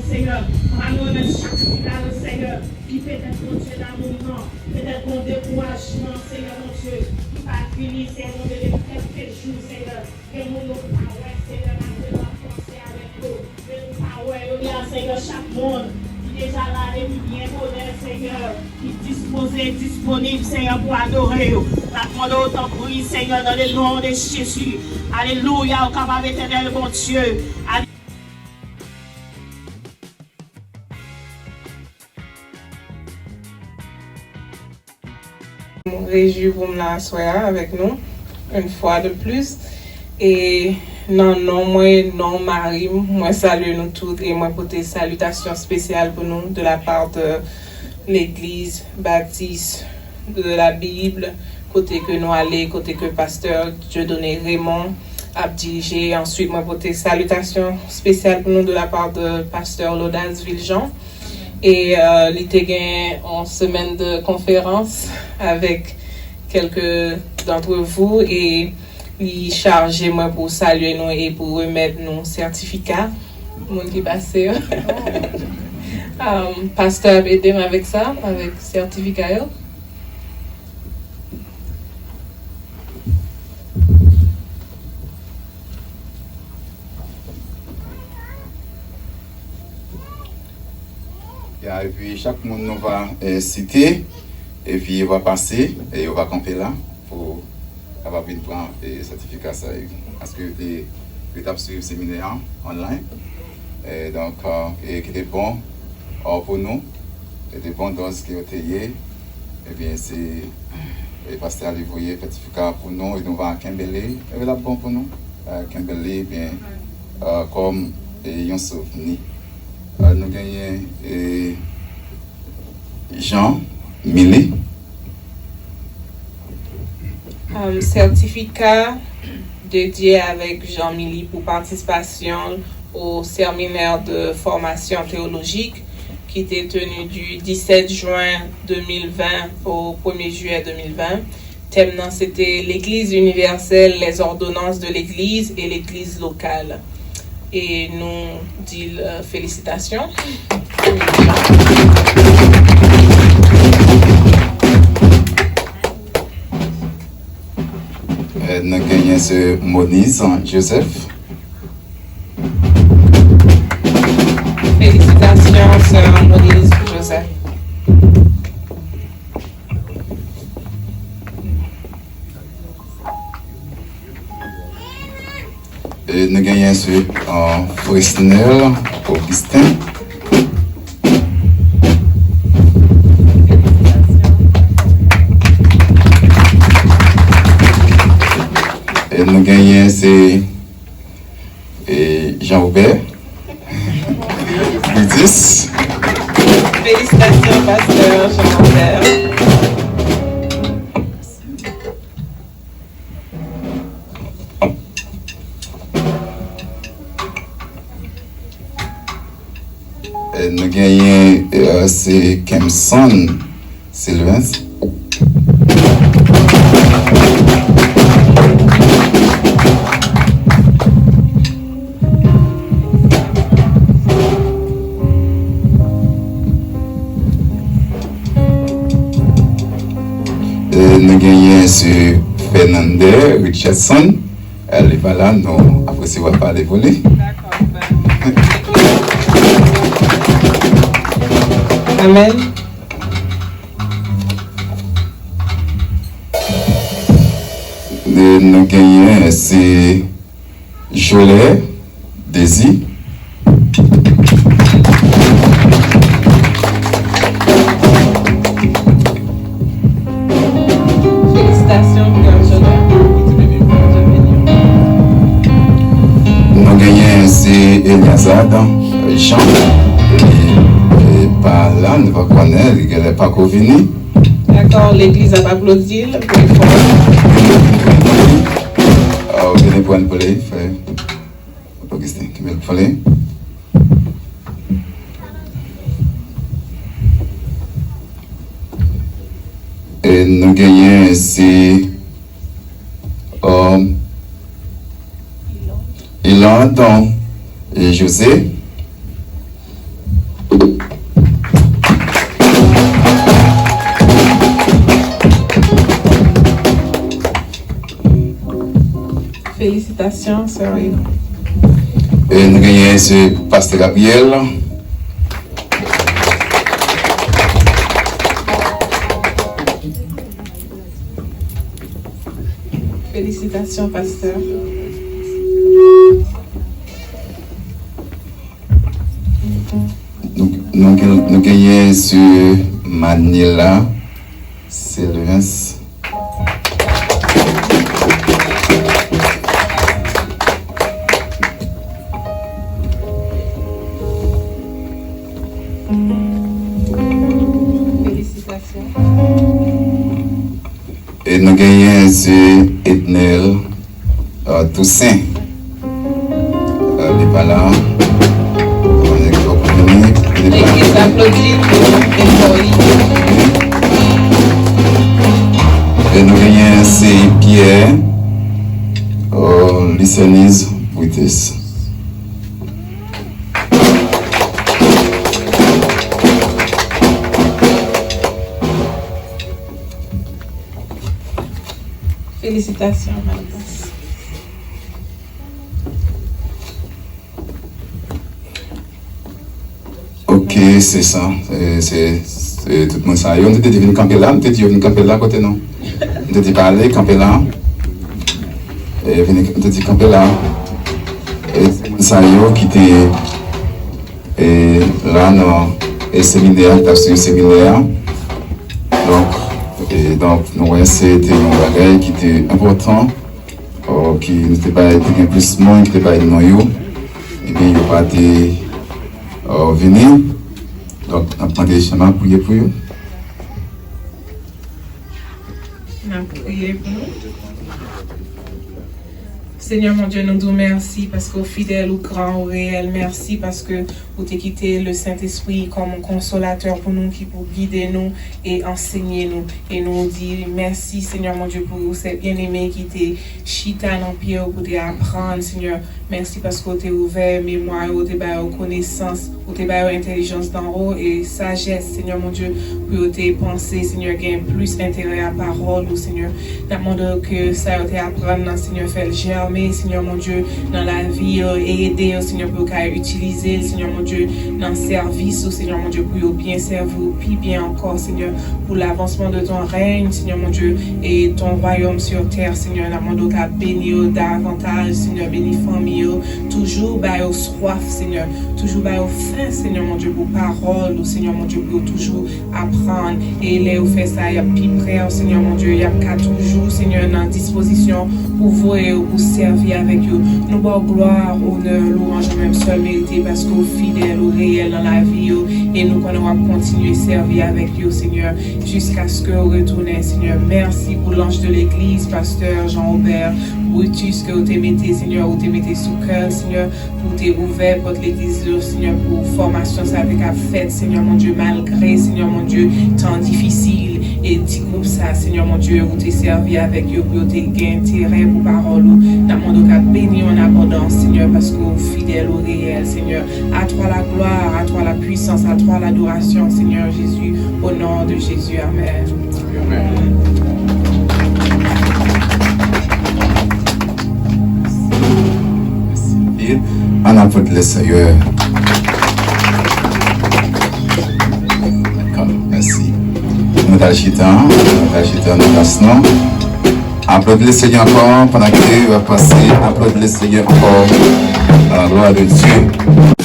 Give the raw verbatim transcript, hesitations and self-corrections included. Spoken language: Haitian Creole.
Senyè, anba nou remèt chak sila yo, Senyè, ki petèt, Bondye damou nan, petèt gon dekourajman, Senyè Bondye, ki pa vini, Senyè Bondye, depi kèlke jou, Senyè. Gen moun nou pa wè, Senyè, malgre n ap panse avèk yo, men nou pa wè yo. Kounye a, Senyè, chak moun ki deja la depi byen bonè, Senyè, ki dispoze, disponib, Senyè, pou adore yo. N ap mande w, tanpri, Senyè, dans le nom de Jésus. Alelouya, ou kapab, Etènèl Bondye. Ale- Mwen rejwi pou m la aswè a avèk nou, yon fwa de plis. E nan non mwen, non mari m, mwen salye nou tout e mwen pote salitasyon espesyal pou nou de la part de Legliz Batis de la Bib, kote ke nou ale, kote ke pastè Dieudonné Raymond ap dirije. Answit, mwen pote salitasyon espesyal pou nou de la part de pastè Lodas Viljean. E, euh, li te gen yon semèn de konferans avèk kèlke d'antre vou e li chaje mwen pou salye nou e pou remèt nou sètifika. Moun ki pase yo. Um, pastè ap ede m avèk sa, avèk sètifika yo. Ya, epi chak moun nou va, eh, site, epi yo va pase, e yo va kanpe la pou kapab vin pran, eh, sètifika sa yo. Paske yo te, yo t ap swiv seminè an online. Eh, donk, eh, e ki te bon, eh, pou nou, e te bon dòz ke yo te ye. Ebyen, se, e, pastè a li voye sètifika pou nou, e nou va kenbe li, e l ap bon pou nou. Eh, kenbe li, ebyen, eh, kòm, e, yon souvni. Eh, nou genyen, e, Jean Milly. Um, sètifika dedye avèk Jean Milly pou patisipasyon au séminaire de formation théologique qui était tenu du dix-sept juin deux mille vingt au premier juillet deux mille vingt. Tèm nan se te L'Église universelle, les ordonnances de l'Église et l'Église locale. E nou di l, euh, felisitasyon. Euh, nou genyen se Moniz Joseph. Felisitasyon, sè Moniz Joseph. E nou genyen se, euh, Fresnel Augustin. E nou genyen se, e, Jean Robert Brutus. Felisitasyon, pastè Jean Robert. E, nou genyen, e, se Kemson Sylvain. E, nou genyen se Fernande Richardson. E, li pa la, nou apresye w ap pale pou li. Amèn. E, nou genyen se Jolet Désir. Felisitasyon, frè Jolet. Nou genyen se Eliazard Jean. Li, li pa la, nou pa konnen, li genlè pako vini. Dakò, legliz ap aplodi l, trè fò. Ah, ok, nou pran pou li, frè Augustin, ki bèl pale. E nou genyen se, um, Ilande, e, José. Felisitasyon, sè Ray. E nou genyen se Pastè Gabriel. Felisitasyon, Pastè. Nou, nou gen, nou genyen se Manila Sylvens. Felisitasyon. E nou genyen se Ednel, euh, Toussaint. Euh, li pa la. Legliz aplodi pou Victory. E nou genyen se Pierre, euh, Liceniz Brites. Felisitasyon, Malpas. Ok, se sa. Se, se, se tout moun sa yo. M te di vin kanpe la, m te di yo vin kanpe la, kote nou? M te di pale, kanpe la. E vin, m te di kanpe la. E sa yo ki te e, la nan, e, seminè a, ki t ap swiv seminè a. Donk, e, donk, nou wè se te yon bagay ki te enpòtan, o, ki nou te bay, te gen plis moun ki te bay non yo. Ebyen, yo pa te, o, vini. Donk, n ap mande Chama priye pou yo. N ap priye pou nou. Senyè mon Dye, nou di w mèsi paske w fidèl, ou gran, ou reyèl. Mèsi paske ou te kite le Sentespri kòm yon konsolatè pou nou, ki pou gide nou e ansenye nou. E nou di mèsi, Senyè mon Dye, pou sè byeneme ki te chita nan pye w pou te aprann, Senyè. Mèsi paske w te ouvè memwa yo, w te ba yo konesans, ou te ba yo entèlijans danwo e sajès, Senyè mon Dye, pou yo te panse, Senyè, gen plis enterè a pawòl ou, Senyè. N ap mande w ke sa yo te aprann nan, Senyè, fè l jèmen, Senyè mon Dye, nan lavi yo, e ede yo, Senyè, pou yo ka itilize l, Senyè mon Dye, nan sèvis ou, Senyè mon Dye, pou yo byen sèvi w pi byen ankò, Senyè, pour l'avancement de ton règne, Senyè mon Dye, e ton royaume sur terre, Senyè. N ap mande w ka beni yo davantaj, Senyè, beni fanmi yo, toujou ba yo swaf, Senyè, toujou ba yo fen, Senyè mon Dye, pou pawòl ou, Senyè mon Dye, pou yo toujou aprann. E lè yo fè sa, y ap pi prè w, Senyè mon Dye, y ap ka toujou, Senyè, nan dispozisyon pou voye yo, pou sèvi avèk yo. Nou ba w glwa, onè, lwanj ou menm sèl merite, paske w fidèl, ou reyèl nan lavi yo, e nou konnen w ap kontinye sèvi avèk yo, Senyè, jiskaske w retounen, Senyè. Mèsi pou lanj de legliz, pastè Jean Robert Brutus, ke w te mete, Senyè, ou te mete sou kè l, Senyè, pou w te ouvè pòt legliz yo, Senyè, pou fòmasyon sa te ka fèt, Senyè mon Dye, malgre, Senyè mon Dye, tan difisil, e ti gwoup sa, Senyè mon Dye, ou te sèvi avèk yo pou yo te gen enterè pou pawòl ou. N ap mande w ka beni yo an abondans, Senyè, paske w fidèl, ou reyèl, Senyè. À toi la gloire, à toi la puissance, à toi l'adoration, Seigneur Jésus, au nom de Jésus. Amen. Amen. Ann aplodi Lesenyè. Dakò, mèsi. Nou pral chita, nou pral chita nan plas nou. Aplodi Lesenyè ankò, pandan ke w ap pase, aplodi Lesenyè ankò. A la gloire de Dieu.